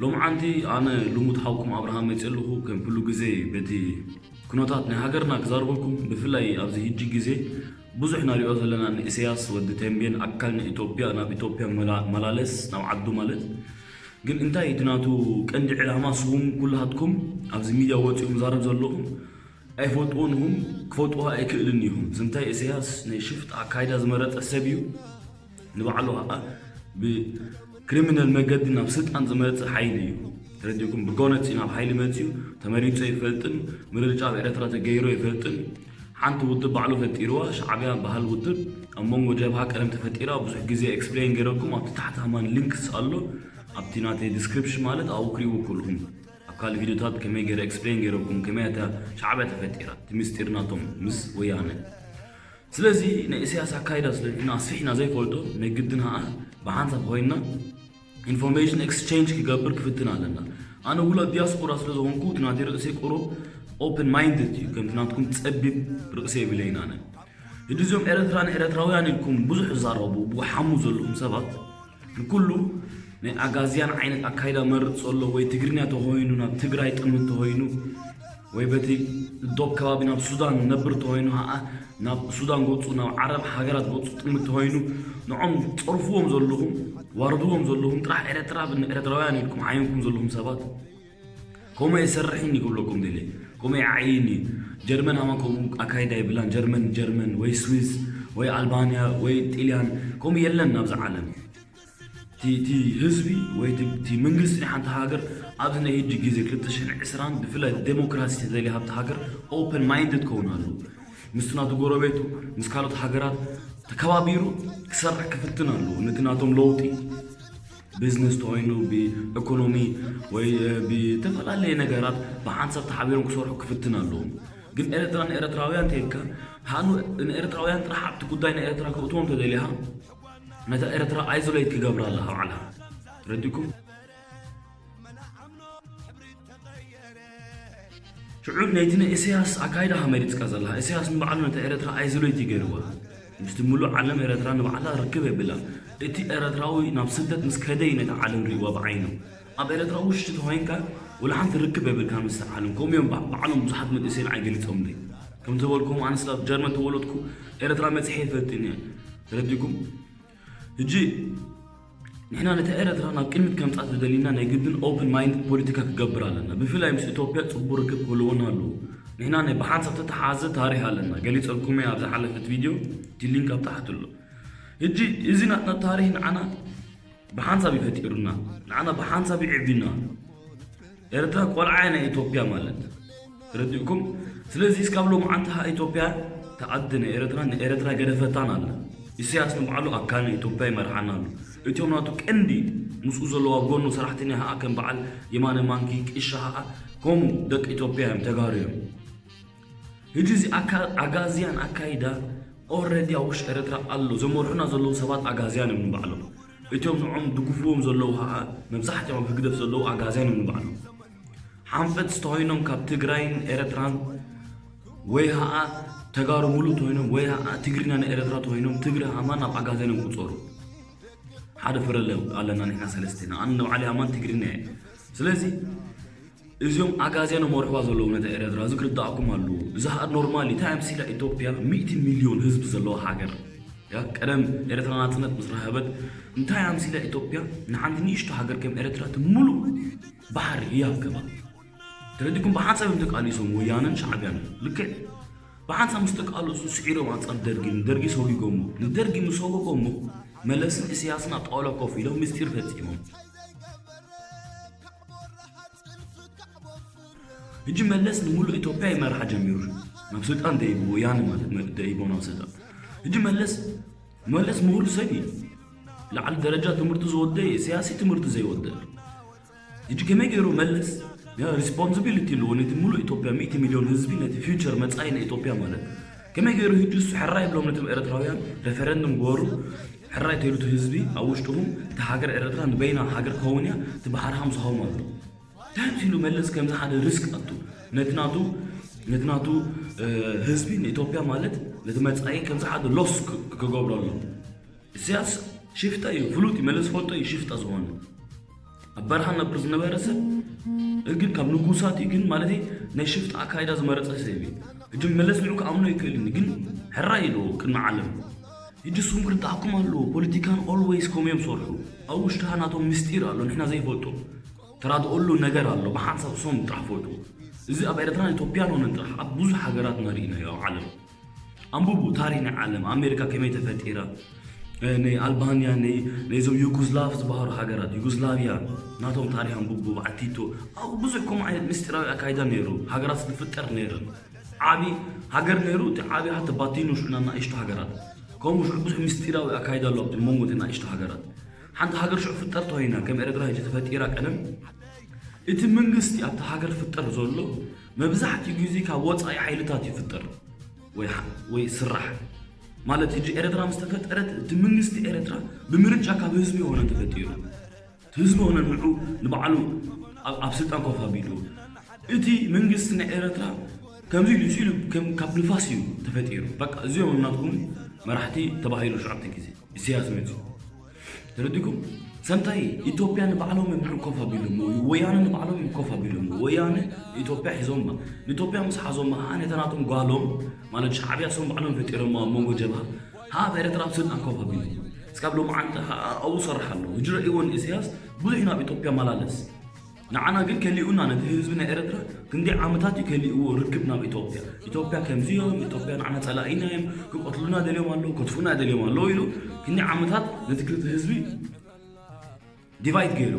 ሎምዓንቲ ኣነ ልሙድ ሓውኩም ኣብርሃም መፅእ ኣለኹ። ከም ኩሉ ግዜ በቲ ኩነታት ናይ ሃገርና ክዛርበኩም፣ ብፍላይ ኣብዚ ሕጂ ግዜ ብዙሕ ንሪኦ ዘለና ንኢሳያስ ወዲ ተንቤን ኣካል ንኢትዮጵያ፣ ናብ ኢትዮጵያ መላ-፣ መላለስ ናብ ዓዱ ማለት። ግን እንታይ እቲ ናቱ ቀንዲ ዕላማ? ስኹም ኩላትኩም ኣብዚ ሚድያ ወፂኹም ዛረብ ዘለኹም ኣይፈልጥዎን ኢኹም፣ ክፈልጥዎ ኣይክእልን ኢኹም። ስንታይ ኢሳያስ ናይ ሽፍጥ ኣካይዳ ዝመረፀ ሰብ እዩ። ንባዕሉ ከዓ ብክሪሚናል መገዲ ናብ ስልጣን ዝመፅእ ሓይሊ እዩ። ተረዲእኩም? ብጎነፂ ናብ ሓይሊ መፅዩ ተመሪፁ ኣይፈልጥን። ምርጫ ኣብ ኤርትራ ተገይሩ ኣይፈልጥን። ሓንቲ ውድብ ባዕሉ ፈጢርዋ፣ ሻዕብያ በሃል ውድብ ኣብ መንጎ ጀብሃ ቀደም ተፈጢራ። ብዙሕ ግዜ ኤክስፕሌን ገይረኩም ኣብቲ ታሕቲ ሃማን ሊንክስ ኣሎ፣ ኣብቲ ናተይ ዲስክሪፕሽን ማለት ኣብኡ ክሪእዎ ክእልኹም። ኣብ ካልእ ቪድዮታት ከመይ ገይረ ኤክስፕሌን ገይረኩም ከመይ እታ ሻዕብያ ተፈጢራ፣ እቲ ምስጢር ናቶም ምስ ወያነ። ስለዚ ናይ ኢሳያስ ኣካይዳ ስለ ኢልና ኣስፊሕና ዘይፈልጦ፣ ናይ ግድን ኸኣ ብሓንሳብ ኮይንና ኢንፎርሜሽን ኤክስቼንጅ ክገብር ክፍትን ኣለና። ኣነ ውላድ ዲያስፖራ ስለ ዝኾንኩ እቲ ናተይ ርእሲ ቁሩብ ኦፕን ማይንድድ እዩ፣ ከምቲ ናትኩም ጸቢብ ርእሲ የብለይን ኣነ። ሕጂ እዚኦም ኤርትራ ንኤርትራውያን ኢልኩም ብዙሕ ዝዛረቡ፣ ብሓሙ ዘለኹም ሰባት፣ ንኩሉ ናይ ኣጋዝያን ዓይነት ኣካይዳ መርጽ ዘሎ፣ ወይ ትግርኛ ተኾይኑ ናብ ትግራይ ጥምት ተኾይኑ፣ ወይ በቲ ዶብ ከባቢ ናብ ሱዳን ነብር ተኾይኑ፣ ኸኣ ናብ ሱዳን ገጹ፣ ናብ ዓረብ ሃገራት ገጹ ጥምት ተኾይኑ፣ ንዖም ጸርፍዎም ዘለኹም፣ ዋርድዎም ዘለኹም ጥራሕ ኤርትራ ብን ኤርትራውያን ኢልኩም ዓይንኩም ዘለኹም ሰባት፣ ከምኡ የሰርሕኒ ክብለኩም ደልየ። ከምኡ የዓይኒ። ጀርመን ሃማ ከምኡ ኣካይዳ የብላን። ጀርመን፣ ጀርመን ወይ ስዊስ ወይ ኣልባንያ ወይ ጢልያን ከምኡ የለን ኣብዚ ዓለም። እቲ፣ እቲ ህዝቢ ወይ እቲ፣ እቲ መንግስቲ ናይ ሓንቲ ሃገር ኣብዚ ናይ ሕጂ ግዜ ክልተ ሽሕን ዕስራን ብፍላይ ዴሞክራሲ ተደልየ ሃብቲ ሃገር ኦፕን ማይንድድ ክኸውን ኣለዎ። ምስቲ ናቱ ጎረቤቱ፣ ምስ ካልኦት ሃገራት ተከባቢሩ ክሰርሕ ክፍትን ኣለዎ። ነቲ ናቶም ለውጢ ቢዝነስ ተኾይኑ፣ ብኢኮኖሚ ወይ፣ እ፣ ብተፈላለየ ነገራት ብሓንሳብ ተሓቢሮም ክሰርሑ ክፍትን ኣለዎም። ግን ኤርትራ ንኤርትራውያን ተይልካ፣ ሃኑ ንኤርትራውያን ጥራሕ ኣብቲ ጉዳይ ናይ ኤርትራ ክእትዎም ተደሊኻ፣ ነታ ኤርትራ ኣይዞሌት ክገብራ ኣለኻ ባዕላ። ረዲኩም? ሽዑ ነቲ ናይ ኢሳያስ ኣካይዳ ከመይ ድጽቃ ዘለኻ? ኢሳያስ ንባዕሉ ነታ ኤርትራ ኣይዞሌት እዩ ገይርዋ። ምስቲ ምሉእ ዓለም ኤርትራ ንባዕላ ርክብ የብላን። እቲ ኤርትራዊ ናብ ስደት ምስ ከደ እዩ ነታ ዓለም ርእይዋ ብዓይኑ። ኣብ ኤርትራ ውሽጢ ተኾይንካ ወላ ሓንቲ ርክብ የብልካ ምስቲ ዓለም። ከምኡ እዮም ባ-፣ ባዕሎም ብዙሓት መንእሰይ ንዓይ ገሊጾምለይ። ከም ዝበልኩም ኣነ ስለ ኣብ ጀርመን ተወለድኩ፣ ኤርትራ መጺሐ ኣይፈልጥን እየ። ተረዲኩም? ሕጂ ንሕና ነታ ኤርትራ ናብ ቅድሚት ከምጻእ ተደሊና ናይ ግድን ኦፕን ማይንድ ፖለቲካ ክገብር ኣለና። ብፍላይ ምስ ኢትዮጵያ ጽቡቕ ርክብ ክህልወና ኣለዎ። ንሕና ናይ ብሓንሳብ ተተሓዘ ታሪኽ ኣለና። ገሊጸልኩም እየ ኣብ ዝሓለፈት ቪድዮ፣ እቲ ሊንክ ኣብ ታሕቲ ኣሎ። ሕጂ እዚ ናትና ታሪኽ ንዓና ብሓንሳብ እዩ ፈጢሩና። ንዓና ብሓንሳብ እዩ ዕቢና። ኤርትራ ቆልዓ እያ ናይ ኢትዮጵያ ማለት። ተረዲእኩም? ስለዚ እስካብ ሎምዓንቲ ሃ ኢትዮጵያ ተዓዲ ናይ ኤርትራ፣ ንኤርትራ ገደፈታን ኣላ። ኢሳያስ ንባዕሉ ኣካል ናይ ኢትዮጵያ ይመርሓና ኣሎ። እቲኦም ናቱ ቀንዲ ምስኡ ዘለዉ ኣብ ጎኑ ሰራሕተኛ ሃኣ ከም በዓል የማነ ማንኪ፣ ቅሻ ሃኣ፣ ከምኡ ደቂ ኢትዮጵያ እዮም፣ ተጋሩ እዮም። ሕጂ እዚ ኣካ-፣ ኣጋዝያን ኣካይዳ ኦልሬዲ ኣብ ውሽጢ ኤርትራ ኣሎ። ዘመርሑና ዘለዉ ሰባት ኣጋዝያን እዮም ንባዕሎም። እቲኦም ንዖም ድጉፍዎም ዘለዉ ኸዓ መብዛሕትኦም ኣብ ህግደፍ ዘለዉ ኣጋዝያን እዮም ንባዕሎም። ሓንፈት ዝተኾይኖም ካብ ትግራይን ኤርትራን ወይ ኸዓ ተጋሩ ሙሉእ ተኾይኖም ወይ ኸዓ ትግርኛ ንኤርትራ ተኾይኖም ትግረ ሃማ ናብ ኣጋዝያን እዮም ክቁጸሩ። ሓደ ፍረ ኣለ-፣ ኣለና ንሕና ሰለስቴና። ኣነ ንባዕለይ ሃማን ትግርኛ እየ። ስለዚ እዚኦም ኣጋዝያን መርሕዋ ዘለዉ ነታ ኤርትራ፣ እዚ ክርዳእኩም ኣለዎ። እዚ ኸኣ ኖርማል እዩ። እንታይ ኣምሲላ ኢትዮጵያ ሚእቲ ሚልዮን ህዝቢ ዘለዋ ሃገር? ያ፣ ቀደም ኤርትራ ናጽነት ምስ ረኸበት፣ እንታይ ኣምሲላ ኢትዮጵያ ንሓንቲ ንእሽቶ ሃገር ከም ኤርትራ እቲ ምሉእ ባሕሪ ህያብ ገባ? ተረዲኩም? ብሓንሳብ እዮም ተቃሊሶም ወያነን ሻዕብያን። ልክዕ ብሓንሳብ ምስ ተቃለሱ ስዒሮም ኣንጻር ደርጊ፣ ንደርጊ ሰጒጎሞ። ንደርጊ ምስ ሰጎጎሞ፣ መለስን ኢሳያስን ኣብ ጣውላ ኮፍ ኢሎም ምስጢር ፈጺሞም። ሕጂ መለስ ንምሉእ ኢትዮጵያ ይመርሓ ጀሚሩ። ናብ ስልጣን ደይቡ፣ ወያነ ማለት መ-፣ ደይቦ ናብ ስልጣን። ሕጂ መለስ፣ መለስ ምሁር ሰብ እዩ። ላዕሊ ደረጃ ትምህርቲ ዝወደ እዩ፣ ኢሳያስ ትምህርቲ ዘይወደ። ሕጂ ከመይ ገይሩ መለስ፣ ያ፣ ሪስፖንሲቢሊቲ ኣለዎ ነቲ ምሉእ ኢትዮጵያ፣ ሚእቲ ሚልዮን ህዝቢ፣ ነቲ ፊውቸር መጻኢ ናይ ኢትዮጵያ ማለት። ከመይ ገይሩ ሕጂ እሱ ሕራይ ይብሎም ነቶም ኤርትራውያን፣ ሬፈረንዱም ግበሩ፣ ሕራይ ተይሉ እቲ ህዝቢ ኣብ ውሽጥኹም፣ እታ ሃገር ኤርትራ ንበይና ሃገር ክኸውን እያ፣ እቲ ባሕሪ ሃምሳኹም ኣሎ። እንታይ ኣምሲሉ መለስ ከምዚ ሓደ ሪስክ ኣቱ? ነቲ ናቱ፣ ነቲ ናቱ፣ እ፣ ህዝቢ ንኢትዮጵያ ማለት ነቲ መጻኢ ከምዚ ሓደ ሎስ ክ-፣ ክገብሮ ኣሎ። ኢሳያስ ሽፍታ እዩ፣ ፍሉጥ እዩ፣ መለስ ፈልጦ እዩ ሽፍታ ዝኾነ። ኣብ በረኻ ነብር ዝነበረ ሰብ ግን ካብ ንጉሳት እዩ ግን ማለት ናይ ሽፍት ኣካይዳ ዝመረጸ ሰብ እዩ። ሕጂ መለስ ንዑ ክኣምኖ ይክእልኒ ግን ሕራይ ኢሉ ቅድሚ ዓለም ሕጂ እሱም ክርዳእኩም ኣለዎ። ፖለቲካን ኦልዌይስ ከምኡ እዮም ዝሰርሑ። ኣብ ውሽጢ ናቶም ምስጢር ኣሎ ንሕና ዘይፈልጦ። ተራድኦሉ ነገር ኣሎ ብሓንሳብ እሶም ጥራሕ ፈልጡ። እዚ ኣብ ኤርትራን ኢትዮጵያን ሆነን ጥራሕ ኣብ ብዙሕ ሃገራት ንርኢናዮ ኣብ ዓለም። ኣንብቡ ታሪክ ናይ ዓለም ኣሜሪካ ከመይ ተፈጢራ፣ ናይ ኣልባንያ፣ ነዞም ዩጉዝላቭ ዝበሃሩ ሃገራት ዩጉዝላቪያ ናቶም ታሪክ ኣንብቡ። በዓል ቲቶ ኣብ ብዙሕ ከምኡ ዓይነት ምስጢራዊ ኣካይዳ ነይሩ። ሃገራት ዝፍጠር ነይሩ። ዓቢ ሃገር ነይሩ። እቲ ዓቢ ሃ ተባቲኑ ሽዑ ናብ ናእሽቱ ሃገራት ከምኡ ሽዑ ብዙሕ ምስጢራዊ ኣካይዳ ኣሎ ኣብቲ መንጎ እቲ ናእሽቱ ሃገራት። ሓንቲ ሃገር ሽዑ ፍጠር ተኮይና ከም ኤርትራ ሕጂ ተፈጢራ ቀደም እቲ መንግስቲ ኣብቲ ሃገር ፍጠር ዘሎ መብዛሕትኡ ግዜ ካብ ወፃኢ ሓይልታት ይፍጠር ወይ ስራሕ። ማለት ሕጂ ኤርትራ ምስ ተፈጠረት እቲ መንግስቲ ኤርትራ ብምርጫ ካብ ህዝቢ የሆነ ተፈጢሩ። ህዝቢ ሆነ ንዑ ንባዕሉ ኣብ ስልጣን ኮፍ ኣቢሉ እቲ መንግስቲ ናይ ኤርትራ ከምዚ ኢሉ ሲሉ ካብ ንፋስ እዩ ተፈጢሩ። በቃ እዚኦም ናትኩም መራሕቲ ተባሂሉ ሸዓተ ግዜ ኢሳያስ መፅኡ ተረዲኩም ሰምታይ ኢትዮጵያ ንባዕሎም እዮም ኮፍ ኣቢሎም ወያነ ንባዕሎም እዮም ኮፍ ኣቢሎም ወያነ ኢትዮጵያ ሒዞማ ንኢትዮጵያ ምስ ሓዞማ ከዓ ነተናቶም ጓሎም ማለት ሻዕብያ ሶም ባዕሎም ፈጢሮማ ኣብ መንጎ ጀብሃ ሃ ኣብ ኤርትራ ኣብ ስልጣን ኮፍ ኣቢሎም እስካብ ሎምዓንቲ ኣብኡ ሰርሕ ኣለዉ ህጅረ ኢወን ኢሳያስ ብዙሕ ናብ ኢትዮጵያ መላለስ ንዓና ግን ከሊኡና ነቲ ህዝቢ ናይ ኤርትራ ክንደይ ዓመታት እዩ ከሊእዎ ርክብ ናብ ኢትዮጵያ ኢትዮጵያ ከምዚ እዮም ኢትዮጵያ ንዓና ጸላኢና እዮም ክቀትሉና ደልዮም ኣለዉ ከጥፉና ደልዮም ኣለዉ ኢሉ ክንደይ ዓመታት ነቲ ክልተ ህዝቢ ዲቫይድ ገይሩ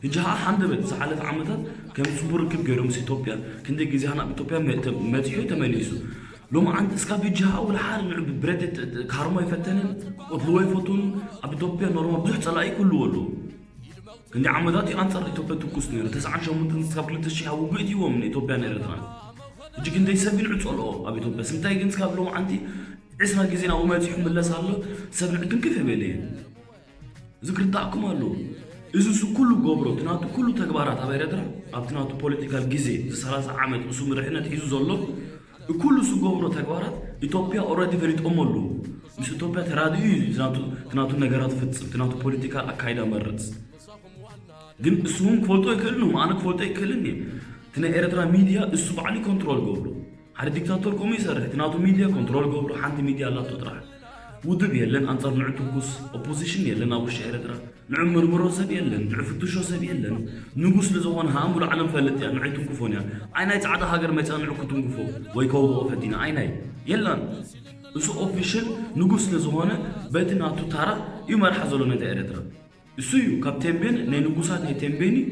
ሕጂ ሀዓ ሓንደበት ዝሓለፈ ዓመታት ከም ጽቡቅ ርክብ ገይሩ ምስ ኢትዮጵያ ክንደይ ግዜ ናብ ኢትዮጵያ መጺሑ ተመሊሱ ሎምዓንቲ እስካብ ሕጂ ሀዓ ወላ ሓደ ንዑ ብብረት ካርሞ ኣይፈተንን ቀትልዎ ኣይፈቱን ኣብ ኢትዮጵያ ኖርማ ብዙሕ ጸላኢ ክህልዎ ኣለዉ ክንዲ ዓመታት እዩ ኣንጻር ኢትዮጵያ ትኩስ ነይሩ። ተስዓን ሸሞንተን ክሳብ ክልተ ሽሕ ውግእ እትይዎም ንኢትዮጵያን ኤርትራን። ሕጂ ክንደይ ሰብ እዩ ንዕጸልኦ ኣብ ኢትዮጵያ። ስምታይ ግን ክሳብ ሎምዓንቲ ዕስራ ግዜ ናብኡ መጺኡ ክምለስ ኣሎ። ሰብ ንዕትንክፍ የበለ እዩ። እዚ ክርዳእኩም ኣለዎ። እዚ እሱ ኩሉ ገብሮ፣ እቲ ናቱ ኩሉ ተግባራት ኣብ ኤርትራ፣ ኣብቲ ናቱ ፖለቲካል ግዜ፣ እዚ ሰላሳ ዓመት እሱ መሪሕነት ሒዙ ዘሎ፣ እኩሉ ዝገብሮ ተግባራት ኢትዮጵያ ኦረዲ ፈሊጦሞ ኣለዉ ምስ ኢትዮጵያ ተራድኡ እዩ ናቱ ነገራት ፍፅም ናቱ ፖለቲካ ኣካይዳ መርፅ ግን እሱ እውን ክፈልጦ ይክእል ነው ኣነ ክፈልጦ ይክእልን እየ እቲ ናይ ኤርትራ ሚድያ እሱ ባዕሉ ኮንትሮል ገብሮ ሓደ ዲክታቶር ከምኡ ይሰርሕ እቲ ናቱ ሚድያ ኮንትሮል ገብሮ ሓንቲ ሚድያ ኣላቶ ጥራሕ ውድብ የለን ኣንፃር ንዑ ትኩስ ኦፖዚሽን የለን ኣብ ውሽጢ ኤርትራ ንዑ ምርምሮ ሰብ የለን፣ ንዑ ፍትሾ ሰብ የለን። ንጉስ ንዝኾነ ሃም ብሉ ዓለም ፈልጥ እያ፣ ንዑ ኣይትንክፎን እያ። ኣይ ናይ ጻዕዳ ሃገር መጽያ ንዑ ክትንክፎ ወይ ከውድቆ ፈቲና ኣይ ናይ የላን። እሱ ኦፊሽል ንጉስ ስለዝኾነ በቲ ናቱ ታራ እዩ መርሓ ዘሎ ነታ ኤረትራ። እሱ እዩ ካብ ቴምቤን ናይ ንጉሳት ናይ ቴምቤን እዩ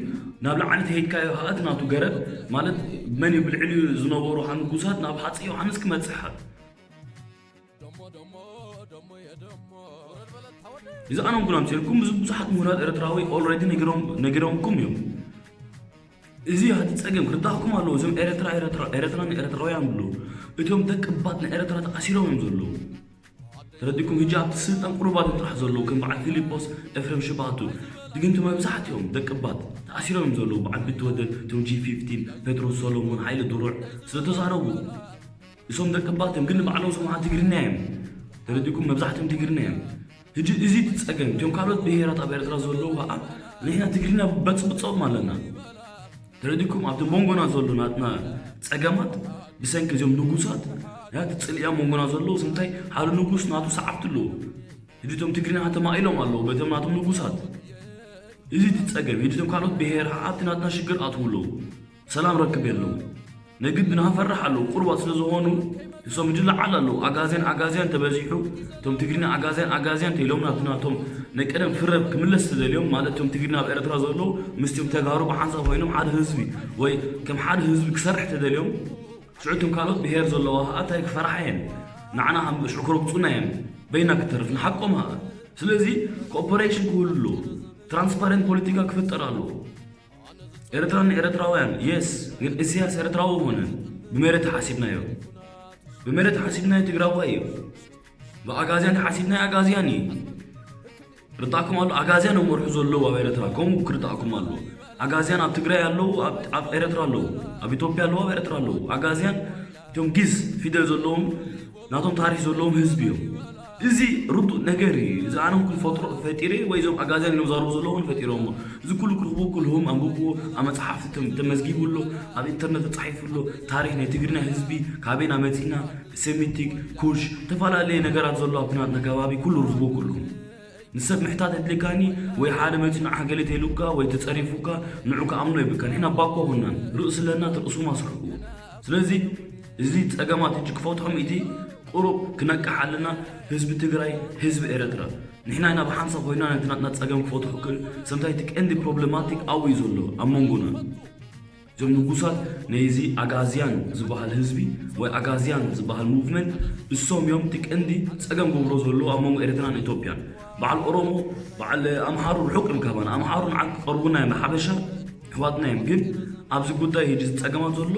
ናብ ላዕሊ ተሄድካዮ ሃእት ናቱ ገረብ ማለት መን እዩ ብልዕሊ ዝነበሩ ንጉሳት ናብ ሃጽ ዮሃንስ ክመጽእ ሓ እዚ ኣነ እውን ኣምፅልኩም ብዙ ብዙሓት ምሁራት ኤርትራዊ ኦልሬዲ ነጊሮምኩም እዮም። እዚ እቲ ፀገም ክርዳእኩም ኣለዎ። እዞም ኤረትራ ኤረትራ ኤረትራ ንኤረትራውያን ብሉ እቶም ደቂ ባት ንኤረትራ ተኣሲሮም እዮም ዘለዉ። ተረዲኩም ህጂ ኣብቲ ስልጣን ቁሩባት እዮም ጥራሕ ዘለዉ ከም በዓል ፊሊጶስ ኤፍሬም ሽባቱ ድግንቲ መብዛሕትኦም ደቂ ባት ተኣሲሮም እዮም ዘለዉ። በዓል ቢትወደድ እቶም ጂ ፊፍቲን ፔትሮስ ሶሎሞን ሃይለ ድሩዕ ስለተዛረቡ እሶም ደቂ ባት እዮም ግን ንባዕሎም ስምዓ ትግርኛ እዮም ተረዲኩም መብዛሕትኦም ትግርኛ እዮም ህጂ እዚ እቲ ጸገም እቶም ካልኦት ብሄራት ኣብ ኤርትራ ዘለዉ ከዓ ንሕና ትግርኛ በጽብጾም ኣለና ተረዲኩም ኣብቲ መንጎና ዘሎ ናትና ጸገማት ብሰንኪ እዚኦም ንጉሳት እቲ ጽልእያ መንጎና ዘለዉ ስምታይ ሓደ ንጉስ ናቱ ሰዓብቲ ኣለዉ ህጂ እቶም ትግርኛ ተማኢሎም ኣለዉ በቶም ናቶም ንጉሳት እዚ እቲ ጸገም ህጂ እቶም ካልኦት ብሄር ከዓ ኣብቲ ናትና ሽግር ኣትዉ ኣለዉ ሰላም ረክብ የለዉ ነግድ ብናፈርሕ ኣለዉ ቁርባት ስለ ዝኾኑ እሶም ህጂ ለዓል ኣለዉ ኣጋዝያን ኣጋዝያን ተበዚሑ እቶም ትግርኛ ኣጋዝያን ኣጋዝያን ተኢሎም ናብቲ ናቶም ናይ ቀደም ፍረብ ክምለስ ተደልዮም ማለት እቶም ትግርኛ ኣብ ኤርትራ ዘለዉ ምስቲም ተጋሩ ብሓንሳብ ኮይኖም ሓደ ህዝቢ ወይ ከም ሓደ ህዝቢ ክሰርሕ ተደልዮም ሽዑ እቶም ካልኦት ብሄር ዘለዋ ከዓ እንታይ ክፈርሓ እየን ንዓና ከም ሽዑ ክረግፁና እየን በይና ክተርፍ ንሓቆም ከዓ ስለዚ ኮኦፐሬሽን ክህሉ ኣለዎ ትራንስፓረንት ፖለቲካ ክፍጠር ኣለዎ ኤርትራ ንኤርትራውያን የስ ግን እስያስ ኤርትራዊ ሆነ ብመሬት ሓሲብናዮ ብመሬት ሓሲብናዮ ትግራዋይ እዩ ብኣጋዝያን ተሓሲብናዮ ኣጋዝያን እዩ ርዳእኩም ኣሎ ኣጋዝያን እዮም መርሑ ዘለዉ ኣብ ኤርትራ ከምኡ ክርዳእኩም ኣሎ ኣጋዝያን ኣብ ትግራይ ኣለዉ ኣብ ኤርትራ ኣለዉ ኣብ ኢትዮጵያ ኣለዉ ኣብ ኤርትራ ኣለዉ ኣጋዝያን እቶም ጊዝ ፊደል ዘለዎም ናቶም ታሪክ ዘለዎም ህዝቢ እዮም እዚ ርዱእ ነገር እዩ። እዚ ኣነ ክፈጥሮ ፈጢረ ወይ እዞም ኣጋዝያን ኢሎም ዛረቡ ዘለውን ፈጢሮሞ። እዚ ኩሉ ክርኽቡ ኩልሁም ኣንብብዎ፣ ኣብ መጽሓፍቲ ተም- ተመዝጊቡ ኣሎ፣ ኣብ ኢንተርነት ተጻሒፉ ኣሎ። ታሪኽ ናይ ትግርኛ ህዝቢ ካበይና መጺና፣ ሴሚቲክ፣ ኩሽ፣ ዝተፈላለየ ነገራት ዘሎ ኣብቲ ናትና ከባቢ ኩሉ ርኽቡ ኩልሁም። ንሰብ ምሕታት የድልየካኒ ወይ ሓደ መጺኡ ንዓ ገለ ተይሉካ ወይ ተጸሪፉካ ንዑ ክኣምኖ ይብልካ። ንሕና ባኮ ሁናን ርእስ ለና ትርእሱ ማስርሕኩ። ስለዚ እዚ ጸገማት እጅ ክፈትሖም ኢቲ ቁሩብ ክነቅሕ ኣለና። ህዝቢ ትግራይ፣ ህዝቢ ኤረትራ፣ ንሕና ኢና ብሓንሳብ ኮይና ነቲ ናትና ጸገም ክፈትሑ ክእል። ሰምታይ እቲ ቀንዲ ፕሮብለማቲክ ኣብኡ እዩ ዘሎ ኣብ መንጎና። እዞም ንጉሳት ነዚ ኣጋዝያን ዝበሃል ህዝቢ ወይ ኣጋዝያን ዝበሃል ሙቭመንት እሶም እዮም እቲ ቀንዲ ጸገም ገብሮ ዘሎ ኣብ መንጎ ኤረትራን ኢትዮጵያን። በዓል ኦሮሞ፣ በዓል ኣምሓሩ ርሑቅ እዮም ካባና። ኣምሓሩ ንዓ ክቀርቡና እዮም፣ ሓበሻ ኣሕዋትና እዮም። ግን ኣብዚ ጉዳይ ሕጂ ዝጸገማት ዘሎ